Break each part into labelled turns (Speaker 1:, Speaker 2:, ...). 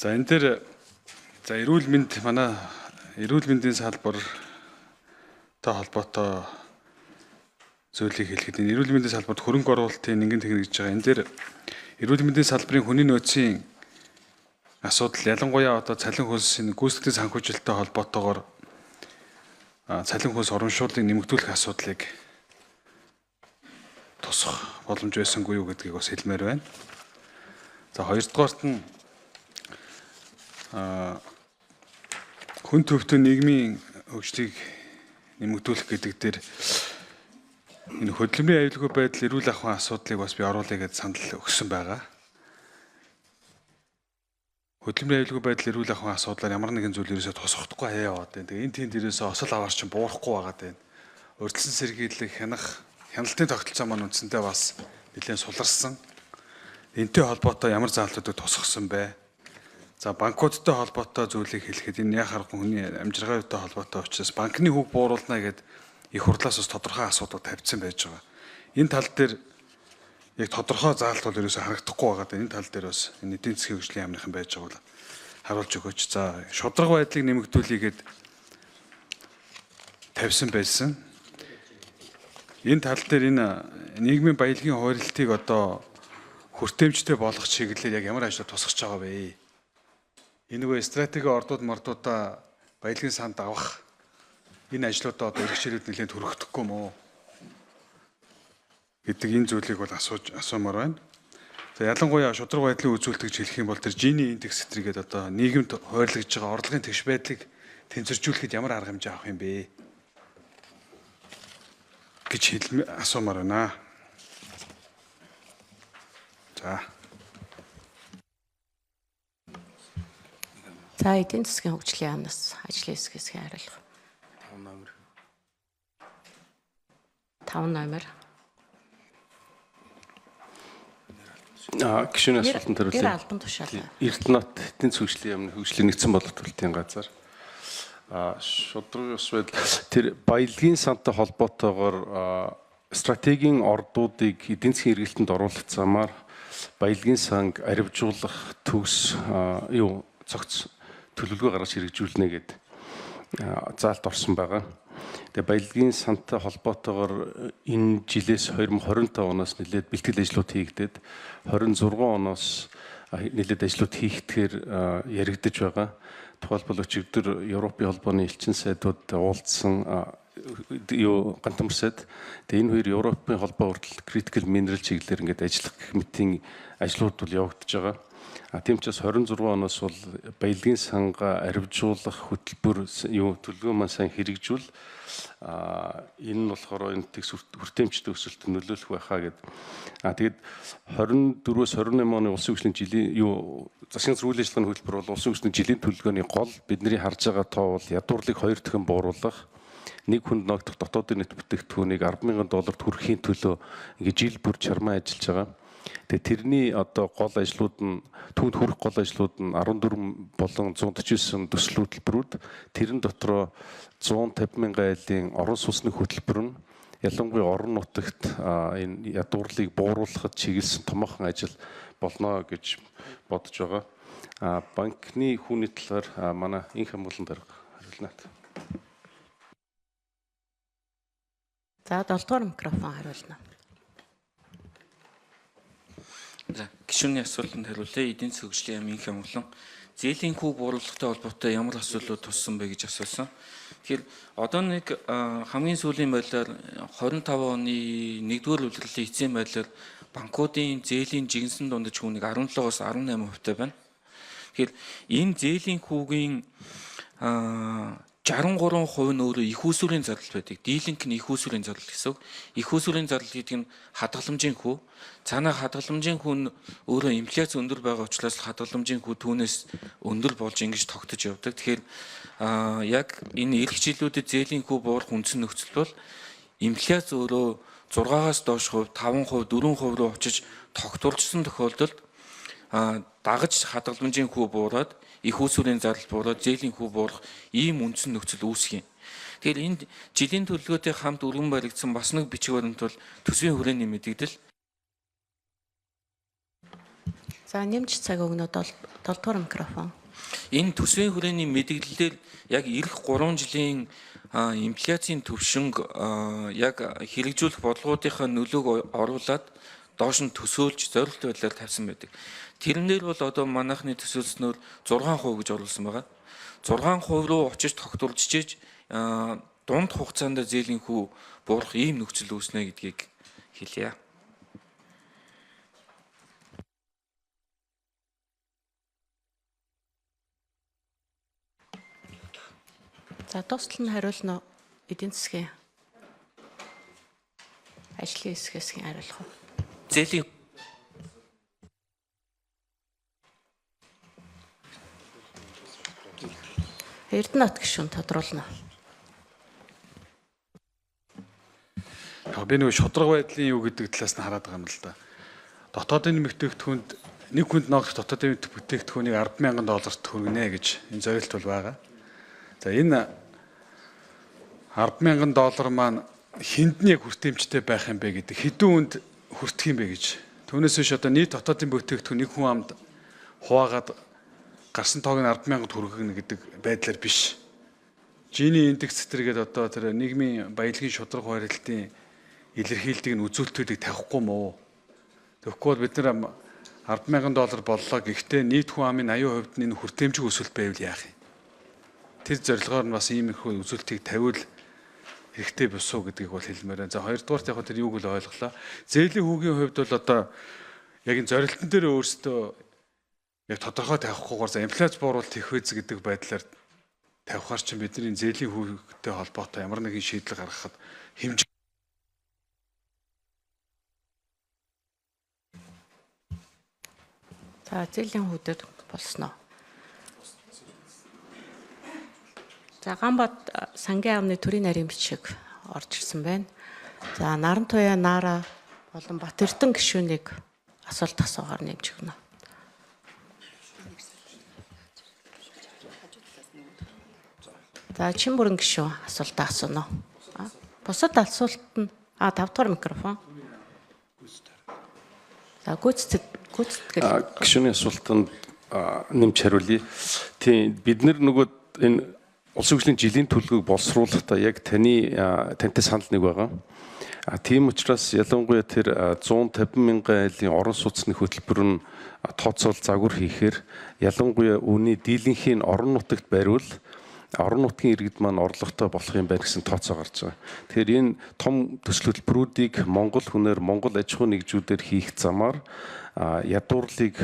Speaker 1: За, энэ дээр, за, эрүүл мэнд, манай эрүүл мэндийн салбартай холбоотой зүйлийг хэлэхэд энэ эрүүл мэндийн салбарт хөрөнгө оруулалтын нэгэн техник гэж байгаа. Энэ дээр эрүүл мэндийн салбарын хүний нөөцийн асуудал, ялангуяа одоо цалин хөлс, энэ гүйцэтгэлийн санхүүжилттэй холбоотойгоор цалин хөлс урамшууллыг нэмэгдүүлэх асуудлыг тусах боломж байсангүй юу гэдгийг бас хэлмээр байна. За, хоёрдугаарт нь хүн төвтэй нийгмийн хөгжлийг нэмэгдүүлэх гэдэг дээр энэ хөдөлмөрийн аюулгүй байдал, эрүүл ахуйн асуудлыг бас би оруулъя гэж санал өгсөн байгаа. Хөдөлмөрийн аюулгүй байдал, эрүүл ахуйн асуудлаар ямар нэгэн зүйл ерөөсөө тусахдаггүй хаяа яваад байна. Тэгээ энэ тэнд ерөөсөө осол аваар чинь буурахгүй байгаа даа. Урьдчилан сэргийлэх, хянах, хяналтын тогтолцоо маань үндсэндээ бас нэлээд суларсан. Энтэй холбоотой ямар заалтуудыг тусгасан бэ? За, банкудтай холбоотой зүйлийг хэлэхэд энэ яа харахгүй хүний амжиргаа юутай холбоотой учраас банкны хүүг бууруулна гэд их хурлаас бас тодорхой асуудал тавьсан байж байгаа. Энэ тал дээр яг тодорхой заалт бол ерөөсөө харагдахгүй байгаа даа. Энэ тал дээр бас энэ эдийн засгийн хөгжлийн яамныхан байж байгаа бол харуулж өгөөч. За, шударга байдлыг нэмэгдүүлье гэд тавьсан байсан. Энэ тал дээр энэ нийгмийн баялагын хуваарилтыг одоо хүртээмжтэй болгох чиглэлээр яг ямар ажлууд тусгаж байгаа вэ? Энэ нөгөө стратеги ордууд мордуудаа баялагын санд авах энэ ажлуудаа одоо эрх чирүүд нэлээд төрөгдөхгүй мөө гэдэг энэ зүйлийг бол асууж асуумаар байна. За, ялангуяа шударга байдлын үзүүлэлт гэж хэлэх юм бол тэр Gini индекс зэрэгэд одоо нийгэмд хойрлогдож байгаа орлогын тэгш байдлыг тэнцвэржүүлэхэд ямар арга хэмжээ авах юм бэ гэж асуумаар байна. За.
Speaker 2: За, эдийн засгийн хөгжлийн яамнаас ажлын хэсгээс хариулах.
Speaker 3: 5 номер.
Speaker 2: 5 номер.
Speaker 3: Гишүүний асуултанд
Speaker 2: Гэр
Speaker 3: хариулъя.
Speaker 2: албан тушаал.
Speaker 3: Эрдэнэт эдийн засгийн яамны хөгжлийн нэгдсэн бодлого газар шударга ёс байдал тэр баялагын сантай холбоотойгоор стратегийн ордуудыг эдийн засгийн эргэлтэнд оруулах замаар баялагын санг аривжуулах төгс юу цогц төлөвлөгөө гаргаж хэрэгжүүлнэ гэд заалт орсон байгаа. Тэгээ баялагын сантай холбоотойгоор энэ жилээс 2025 оноос нэлээд бэлтгэл ажлууд хийгдээд 26 оноос нэлээд ажлууд хийхдэхээр яригдаж байгаа. Тухайлбал өчигдөр Европын холбооны элчин сайдууд уулзсан, юу Гантамар сайд. Тэгээ энэ хоёр Европын холбоо хүртэл critical mineral чиглэлээр ингээд ажиллах гэх мэтийн ажлууд бол явагдаж байгаа. А тийм ч бас 26 оноос бол баялагын сангаа аривжуулах хөтөлбөр юу төлөвлөгөө маань сайн хэрэгжүүл энэ нь болохоор энэ тэгс хүртээмжтэй өсөлтөд нөлөөлөх байхаа гэд. А тэгээд 24-өөс 28 оны улсын хөгжлийн жилийн юу засгийн газрын үйл ажиллагааны хөтөлбөр бол улсын хөгжлийн жилийн төлөвлөгөөний гол бидний харж байгаа тоо бол ядуурлыг хоёр дахин бууруулах, нэг хүнд ногдох дотоодын нийт бүтээгдэхүүнийг 10,000 долларт хүрэхийн төлөө ингээд жил бүр чармаа ажиллаж байгаа. Тэгээ тэрний одоо гол ажлууд нь, түүнд хүрэх гол ажлууд нь 14 болон 149 төсөл хөтөлбөрүүд, тэрэн дотроо 150 мянган айлын орон сууцны хөтөлбөр нь ялангуяа орон нутагт энэ ядуурлыг бууруулахад чиглэсэн томоохон ажил болно гэж бодож байгаа. А банкны хүүний талаар манай инх хамгаалан дарга хариулна.
Speaker 2: За, 7 дугаар микрофон хариулна.
Speaker 4: За, гишүүний асуултанд хариулъя. Эдийн засгийн хөгжлийн яамын инх хамгаалан зээлийн хүүг бууруулахтай холбоотой ямар асуудлууд туссан бэ гэж асуусан. Тэгэхээр одоо нэг хамгийн сүүлийн байдлаар 25 оны 1-р улирлын эцсийн байдлаар банкуудын зээлийн жигнэсэн дундаж хүүнийг 17-оос 18% та байна. Тэгэхээр энэ зээлийн хүүгийн 63% нь өөрөө их усүрийн зардал байдаг. Дийлэнх нь их усүрийн зардал гэсэн үг. Их усүрийн зардал гэдэг нь хадгаламжийн хүү. Цаанаа хадгаламжийн хүү нь өөрөө инфляц өндөр байгаа учраас хадгаламжийн хүү түүнээс өндөр болж ингэж тогтож явдаг. Тэгэхээр яг энэ эх жилүүдэд зээлийн хүү буурах үндсэн нөхцөл бол инфляц өөрөө 6-аас доош хувь, 5%, 4% руу очиж тогтворчсон тохиолдолд дагаж хадгаламжийн хүү буураад, их усүрийн зардал буураад, зээлийн хүү буурах ийм үндсэн нөхцөл үүсэх юм. Тэгэхээр энд жилийн төлөвлөгөөтэй хамт өргөн баригдсан бас нэг бичиг баримт бол төсвийн хүрээний мэдэгдэл.
Speaker 2: За нэмж цаг өгнө 7 дугаар микрофон.
Speaker 4: Энэ төсвийн хүрээний мэдээлэлээр яг ирэх 3 жилийн инфляцийн төвшинг яг хэрэгжүүлэх бодлогоудынхаа нөлөөг оруулаад доош нь төсөөлж зорилт байдлаар тавьсан байдаг. Тэрнээр бол одоо манайхны төсөөлснөөр 6% гэж оруулсан байгаа. 6% руу очиж тогтворжиж дунд хугацаанд зээлийн хүү буурах ийм нөхцөл үүснэ гэдгийг хэлье.
Speaker 2: За дуустал нь хариулна уу? Эдийн засгийн ажлын хэсгээс хариулах уу?
Speaker 4: Зээлийн
Speaker 2: Эрдэнэт гишүүн тодруулна.
Speaker 1: Яг би нөгөө шударга байдлын юу гэдэг талаас нь хараад байгаа юм л да. Дотоодын бүтээгдэхүүнд нэг хүнд ногдох дотоодын бүтээгдэхүүнийг 10,000 долларт хүргэнэ гэж энэ зорилт бол байгаа. За энэ 10,000 доллар маань хүнд нь яг хүртээмжтэй байх юм бэ гэдэг, хэдэн хүнд хүртэх юм бэ гэж. Түүнээс биш одоо нийт дотоодын бүтээгдэхүүн нэг хүн амд хуваагаад гарсан тоог нь 10,000-д хүргэнэ гэдэг байдлаар биш. Жины индекс зэрэгэд одоо тэр нийгмийн баялагын шударга хуваарилтын илэрхийлдэг нь үзүүлэлтүүдийг тавихгүй мó. Тэгэхгүй бол бид нар 10,000 доллар боллоо, гэхдээ нийт хүн амын 80% нь энэ хүртээмжгүй өсөлт байвал яах юм? Тэр зорилгоор нь бас иймэрхүү үзүүлэлтийг тавиул хэрэгтэй бус уу гэдгийг бол хэлмээр байна. За, хоёрдугаарт яг тэр юуг л ойлголоо. Зээлийн хүүгийн хувьд бол одоо яг энэ зорилтон дээр өөрсдөө яг тодорхой тавихгүйгээр за инфляц бууруулалт хийх үз гэдэг байдлаар тавихаар чинь бидний зээлийн хүүтэй холбоотой ямар нэгэн шийдэл гаргахад хэмжээ
Speaker 2: За зээлийн хүүдэд болсноо. За Ганбат сангийн яамны төрийн нарийн бичиг орж ирсэн байна. За Нарантуяа Нара болон Бат Эрдэнэ гишүүнийг асуулт асуугаар нэмж өгнө. За Чинбүрэн гишүүн асуултаа асууна. Бусад асуулт нь 5 дугаар микрофон. За гүйцэтгэл
Speaker 3: Гишүүний асуултанд нэмж хариулъя. Тийм, бид нар нөгөө энэ улсын хөгжлийн жилийн төлөвийг боловсруулахдаа яг таны тантай санал нэг байгаа. Тийм учраас ялангуяа тэр 150 мянган айлын орон сууцны хөтөлбөр нь тооцоол загвар хийхээр ялангуяа үүний дийлэнхийн орон нутагт бариул орон нутгийн иргэд маань орлоготой болох юм байна гэсэн тооцоо гарч байгаа. Тэгэхээр энэ том төсөл хөтөлбөрүүдийг Монгол хүнээр, Монгол аж ахуйн нэгжүүдээр хийх замаар ядуурлыг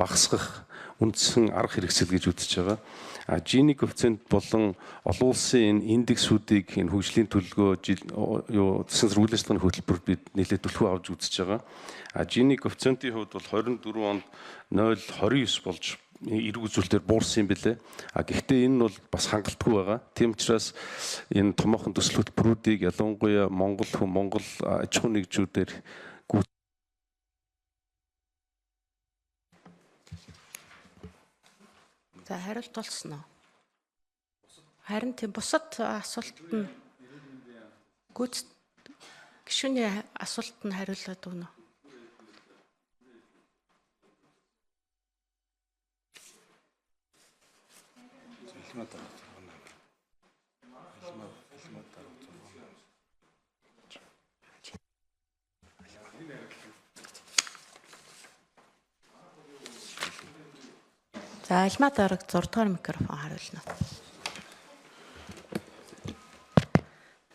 Speaker 3: багасгах үндсэн арга хэрэгсэл гэж үзэж байгаа. Жини коэффициент болон олон улсын энэ индексүүдийг энэ хөгжлийн төлөвлөгөө юу засгийн газрын үйл ажиллагааны хөтөлбөрт бид нэлээд түлхүү авч үзэж байгаа. Жини коэффициентийн хувьд бол 24 онд 0.29 болж эрг үзүүлэлтээр буурсан юм билээ. Гэхдээ энэ нь бол бас хангалтгүй байгаа. Тийм учраас энэ томоохон төсөл хөтөлбөрүүдийг ялангуяа Монгол хүн, Монгол аж ахуйн нэгжүүдээр
Speaker 2: За хариулт болсон уу? Харин тийм, бусад асуулт нь гишүүний асуулт нь хариулаад өгнө. За Альма дараг 6 дугаар микрофон хариулна.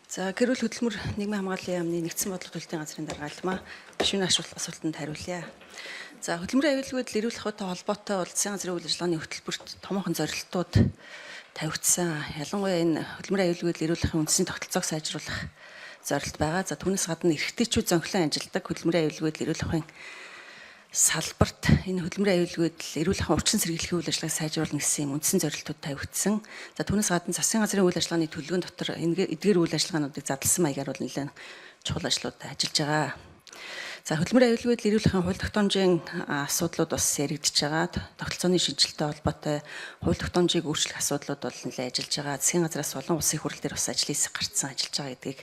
Speaker 5: За гэр бүл хөдөлмөр нийгмийн хамгааллын яамны нэгдсэн бодлого төлөлтийн газрын дарга Альмаа гишүүний асуултанд хариулъя. За хөдөлмөрийн аюулгүй байдал эрүүл ахуйтай холбоотой бол засгийн газрын үйл ажиллагааны хөтөлбөрт томоохон зорилтууд тавигдсан. Ялангуяа энэ хөдөлмөрийн аюулгүй байдал эрүүл ахуйн үндсийн тогтолцоог сайжруулах зорилт байгаа. За түүнээс гадна эрэгтэйчүүд зөнхлөн ажилладаг хөдөлмөрийн аюулгүй байдал эрүүл ахуйн салбарт энэ хөдөлмөрийн аюулгүй байдал эрүүл ахуйн орчин сэргийлэхийн үйл ажиллагааг сайжруулна гэсэн юм үндсэн зорилтууд тавигдсан. За түүнээс гадна засгийн газрын үйл ажиллагааны төлөвлөгөөн дотор эдгээр үйл ажиллагаануудыг задлсан маягаар бол нэлээд чухал ажлууд ажиллаж байгаа. За хөдөлмөрийн аюулгүй байдал эрүүл ахуйн хууль тогтоомжийн асуудлууд бас яригдж байгаа. Тогтолцооны шинжилэлттэй холбоотой хууль тогтоомжийг өөрчлөх асуудлууд бол нэлээд ажиллаж байгаа. Засгийн газраас олон улсын их хурл дээр бас ажлын хэсэг гарцсан ажиллаж байгаа гэдгийг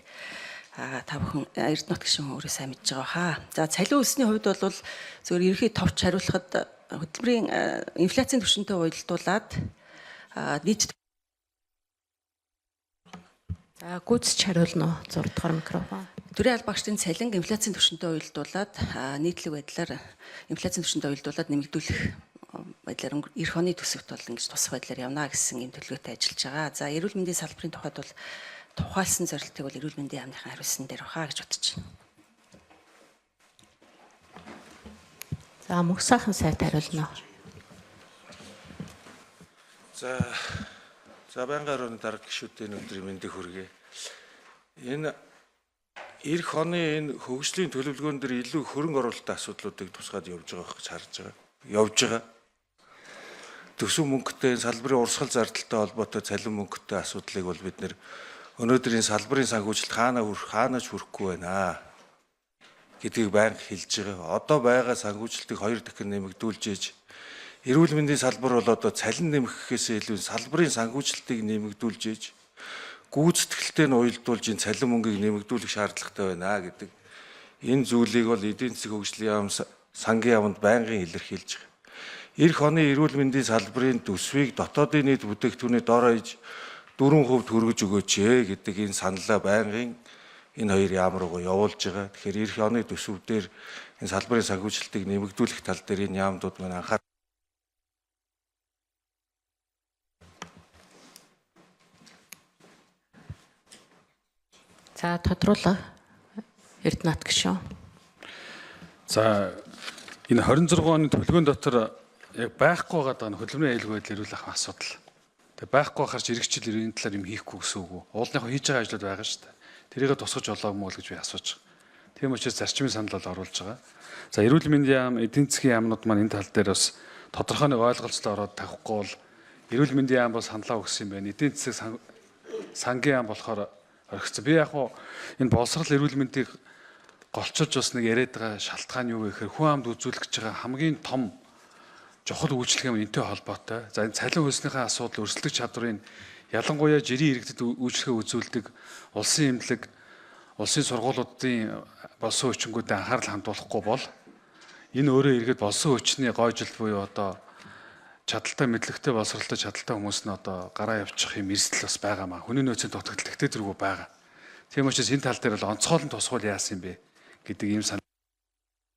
Speaker 5: Та бүхэн Эрдэнэт гишүүн өөрөө сайн мэдж байгаа хаа. За цалин өсний хувьд бол зөвхөн ерөнхий товч хариулахад хөдөлмөрийн инфляцийн түвшинтэй уялдуулаад нийт
Speaker 2: За гүйцэтгэж хариулна уу? 6 дугаар микрофон.
Speaker 5: Төрийн алба агчдын цалинг инфляцийн түвшинтэй уялдуулаад нийтлэг байдлаар инфляцийн түвшинтэй уялдуулаад нэмэгдүүлэх байдлаар эх оны төсөвт бол ингэж тусах байдлаар явна гэсэн юм төлөвлөгөөтэй ажиллаж байгаа. За эрүүл мэндийн салбарын тухайд бол тухайлсан зорилтыг бол эрүүл мэндийн яамныхан хариулсан дээр баха гэж бодож байна.
Speaker 2: За мөнх сайхан сайд хариулна.
Speaker 6: За байнгын орооны дарга гишүүдийн өдрийн мэндийг хүргэе. Энэ эх оны энэ хөгжлийн төлөвлөгөөн дээр илүү хөрөнгө оруулалтын асуудлуудыг тусгаад явж байгаа гэж харж байгаа. Явж байгаа. Төсөв мөнгөтэй салбарын урсгал зардалтай холбоотой цалин мөнгөтэй асуудлыг бол бид нэр өнөөдрийн салбарын санхүүжилт хаана хүрэх хаанаач хүрэхгүй байна гэдгийг байнга хэлж байгаа. Одоо байгаа санхүүжилтийг хоёр дахин нэмэгдүүлж ээж эрүүл мэндийн салбар бол одоо цалин нэмэх гэхээсээ илүү салбарын санхүүжилтийг нэмэгдүүлж ээж гүйцэтгэлтэй нь уялдуулж энэ цалин мөнгийг нэмэгдүүлэх шаардлагатай байна гэдэг энэ зүйлийг бол эдийн засгийн хөгжлийн яам сангийн яамд байнгын илэрхийлж байгаа. Ирэх оны эрүүл мэндийн салбарын төсвийг дотоодын нийт бүтээгдэхүүний дор хаяж 4% төргөж өгөөч гэдэг энэ саналаа байнгын энэ хоёр яам руугаа явуулж байгаа. Тэгэхээр ирэх оны төсөв дээр энэ салбарын санхүүжилтийг нэмэгдүүлэх тал дээр энэ яамдууд маань анхаар
Speaker 2: За тодруулаа. Эрдэнэт гишүүн.
Speaker 1: За энэ 26 оны төлөвлөгөөн дотор яг байхгүй байгаа нь хөдөлмөрийн аюулгүй байдал эрүүл ахуйн асуудал. Тэгээ байхгүй байхаар ч эрэгчил энэ талаар юм хийхгүй гэсэн үг үү? Уулныхаа хийж байгаа ажлууд байгаа шүү дээ. Тэрийг тусгаж болоог мó л гэж би асууж байгаа. Тийм учраас зарчмын санал бол оруулж байгаа. За эрүүл мэндийн яам, эдийн засгийн яамнууд маань энэ тал дээр бас тодорхой нэг ойлголцол ороод тавихгүй бол эрүүл мэндийн яам бол саналаа өгсөн юм байна. Эдийн засаг сангийн яам болохоор орхицсан. Би яг хуу энэ боловсрал эрүүл мэндийг голчилж бас нэг яриад байгаа шалтгаан юу вэ гэхээр хүн амд үзүүлэх гэж байгаа хамгийн том чухал үйлчлэг юм энтэй холбоотой. За энэ цалин хөлснийхээ асуудал өрсөлдөх чадварын ялангуяа жирийн иргэдэд үйлчлэгээ үзүүлдэг улсын эмнэлэг, улсын сургуулиудын болсон хүчингүүдэд анхаарал хандуулахгүй бол энэ өөрөө эргээд болсон хүчний гойжил буюу одоо чадaltaй мэдлэгтэй боловсралтай чадaltaй хүмүүс нь одоо гараа явчих юм эрсдэл бас байгаа маа. Хүний нөөцийн дутагдал тэгтээ зэрэггүй байгаа. Тийм учраас энэ тал дээр бол онцгойлон тусгуул яасан юм бэ гэдэг ийм санал.